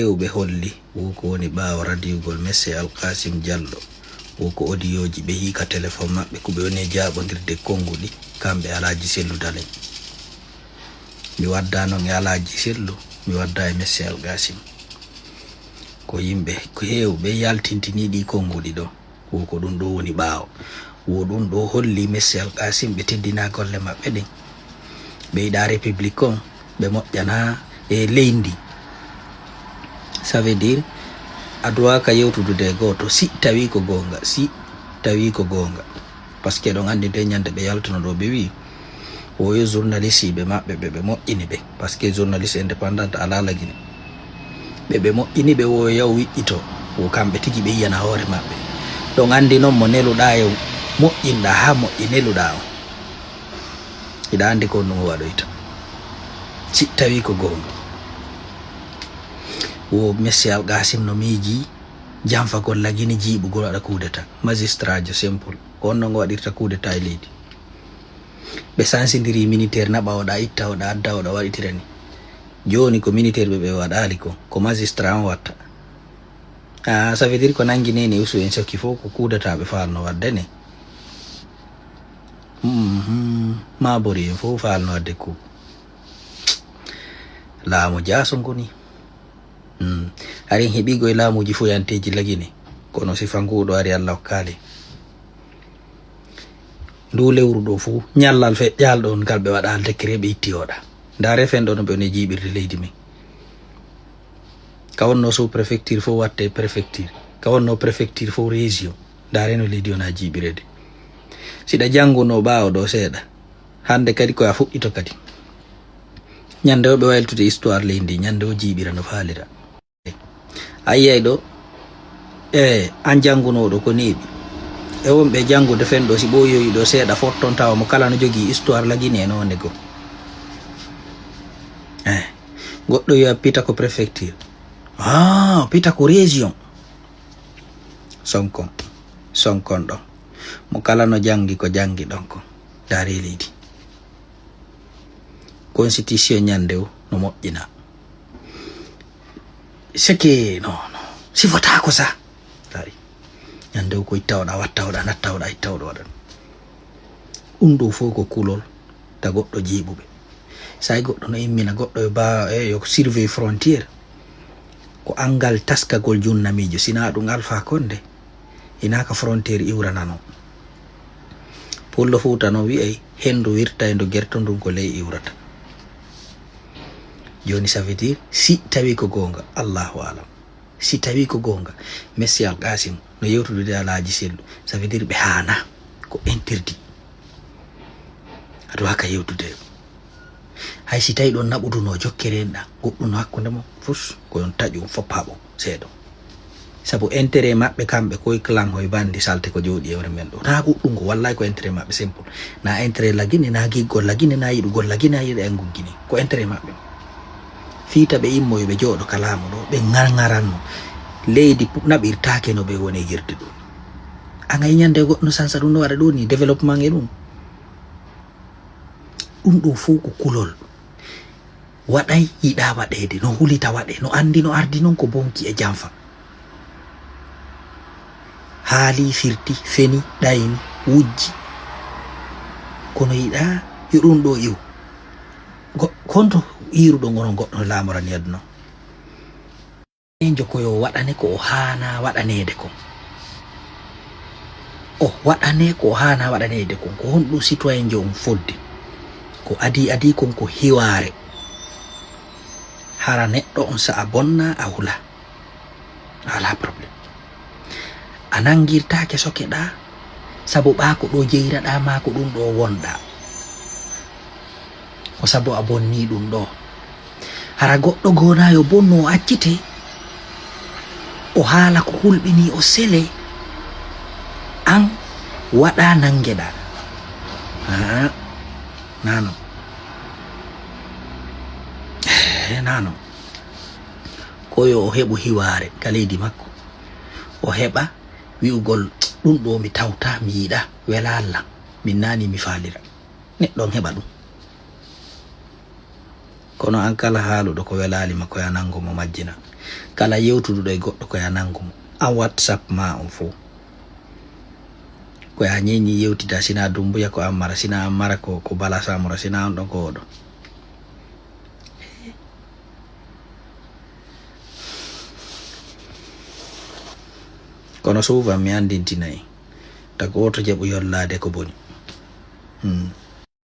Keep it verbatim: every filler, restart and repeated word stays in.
Hewɓe holli wo ko woni ɓaawo radiyugol Monsieur Alkasim Diallo, wo ko odiyooji ɓe yii ka telefoŋ maɓɓe, ko ɓe woni e jaaɓondirde konnguɗi, kamɓe Alaaji Sellu Daleŋ. Mi waddaa noon e Alaaji Sellu, mi waddaa e Monsieur Alkasim. Ko yimɓe ko heewɓe yaltintinii ɗii konnguɗi ɗoo. Wo ko ɗum ɗoo woni ɓaawo. Wo ɗum ɗoo holli Monsieur Alkasim ɓe teddinaa golle maɓɓe ɗen. Ɓe yiɗaa République on, ɓe moƴƴanaa e leydi. Ça veut dire, a duwaaka yewtudude e gooto, si tawii ko goonga, si tawii ko goonga. Parce que ɗon anndi nde ñande ɓe yaltuno ɗoo, ɓe wii, wo yo journaliste ɓe maɓɓe ɓe, ɓe moƴƴini ɓe. Parce que journaliste indépendant alaa lagine. Ɓe, ɓe moƴƴini ɓe, wo yaw wiƴƴito. Wo kamɓe tigi ɓe yiyana hoore maɓɓe. Ɗon anndi noon mo neluɗaa e moƴƴinɗaa haa moƴƴi neluɗaa on. Hiɗa anndi ko ɗum o waɗoyta. Si tawii ko goonga. Wo Monsieur Alkasim no miiji janfagol lagine jiiɓugol waɗa coup d'état. Magistrat jo simple. Ko on non o waɗirta coup d'état e leydi. Ɓe sansindirii militaire naɓa oɗa itta oɗa adda oɗa waɗitira ni. Jooni ko militaire ɓe ɓe waɗaali ko. Ko magistrat on watta. Ah, ça veut dire ko nanngi nene usu en sokki fof ko coup d'état ɓe faalno waɗde ne. Mhm. Mabori en fof faalno waɗde coup. Laamu jaaso ngoni. Hmm. Hari en heɓii ko e laamuuji fuyanteeji lagine. Kono sifa nguu ɗoo hari Alla hokkaali. Nduu lewru ɗoo fof, ñallal feƴƴaal ɗoon ngal ɓe waɗaali décret ɓe itti oɗa. Ndaaree fen ɗoo no ɓe woni e jiiɓirde leydi men. Ka wonnoo sous-préfecture fof waɗte préfecture. Ka wonnoo préfecture fof région. Ndaaree no leydi on haa jiiɓireede. Siɗa janngunoo ɓaawo ɗoo seeɗa. Hannde kadi ko a fuɗɗito kadi. Ñande o ɓe waylutude histoire leydi ndi, ñande o jiiɓira no faalira. A yiyay ɗo, e an janngunooɗo ko neeɓi. E wonɓe janngude fen ɗo, si ɓooyoyi ɗo seeɗa fotton tawa mo kala no jogii histoire lagine e noone goo. Eh, goɗɗo wiya Pita ko préfecture. Ah, Pita ko région. Sonkon, Sonkon ɗon. Mo kala no janngi ko janngi ɗon ko. Ndaaree leydi. Constitution ñande o no moƴƴina. Seke, no, no. Sifotaako sa. Ndaari. Ñande o ko itta oɗa, watta oɗa, natta oɗa, itta oɗa, waɗa. Ɗum ɗo fof ko kulol ta goɗɗo jiiɓuɓe. Sa e goɗɗo no immina goɗɗo e ba-, e yo surveille frontière. Ko anngal taskagol junnamiijo, sinaa ɗum Alpha Condé, hinaa ka frontière iwranano. Pullo Fuuta noon wi'ay, "Henndu wirtay ndu gerto ndun ko ley iwrata." Jooni, ça veut dire, si tawi ko goonga, Allahu alam. Si tawi ko goonga, Messi Al Qasim no yewtude Alaaji Sellu, ça veut dire ɓe haana, ko interdit. Aɗa waaka yewtude. Hay si tawi ɗon naɓuduno jokkere en ɗan, goɗɗum no hakkunde mon, fus ko yon taƴu on fop haɓo seeɗa. Sabu intérêt maɓɓe kamɓe koye clan hoye bandi salte ko jooɗi e hoore men ɗo. Na goɗɗum ko wallay ko intérêt maɓɓe simple. Na intérêt lagine, na giggol lagine, na yiɗugol lagine, na yiɗa en guggine. Ko intérêt maɓɓe. Fiita ɓe immoyo ɓe jooɗo ka laamu ɗo, ɓe ŋarŋaranno. Leydi pu-, naɓirtaake no ɓe woni e yirde ɗo. A ŋay ñande goɗɗo no sansa ɗum no waɗa ɗo ni, développement e ɗum. Ɗum ɗo fof ko kulol. Waɗay yiɗa waɗeede, no hulita waɗe, no anndi no ardi noon ko bonki e janfa. Haali, firti, feni, ɗayni, wujji. Kono yiɗa yo ɗum ɗo iw. Go-, konto iruɗon onon goɗɗo no laamorani aduna. Citoyenjo ko yo waɗane ko o haana waɗaneede kon. O waɗane ko o haana waɗaneede kon. Ko honɗum citoyenjo on fodde? Ko adii adii kon ko hiwaare. Hara neɗɗo on sa a bonna a hula. A alaa problème. A nanngirtaake sokeɗaa, sabu ɓaa ko ɗo jeyraɗaa maa ko ɗum ɗo wonɗaa. Ko sabu a bonnii ɗum ɗo. Hara goɗɗo goo na yo bonnu o accite, o haala ko hulɓinii o sele, an waɗa nanngeɗaa. Aa, nano. Eh, nano. Ko yo o heɓu hiwaare ka leydi makko. O heɓa wi'ugol, "Ɗum ɗo mi tawta, mi yiɗa, wela Alla, min nani mi faalira." Neɗɗo on heɓa ɗum. Kono an kala haaluɗo ko welaali ma, ko ya nanngu mo majjina. Kala yewtuduɗo e goɗɗo, ko ya nanngu mo. An WhatsApp ma on fof. Ko ya ñeñi yewtida, sina Dumbuya ko Ammara, sina Ammara ko, ko Bala Samora, sina on ɗon ko oɗo. Kono souvent mi anndintinay. Tago oto jaɓu yollaade ko boni. Hmm.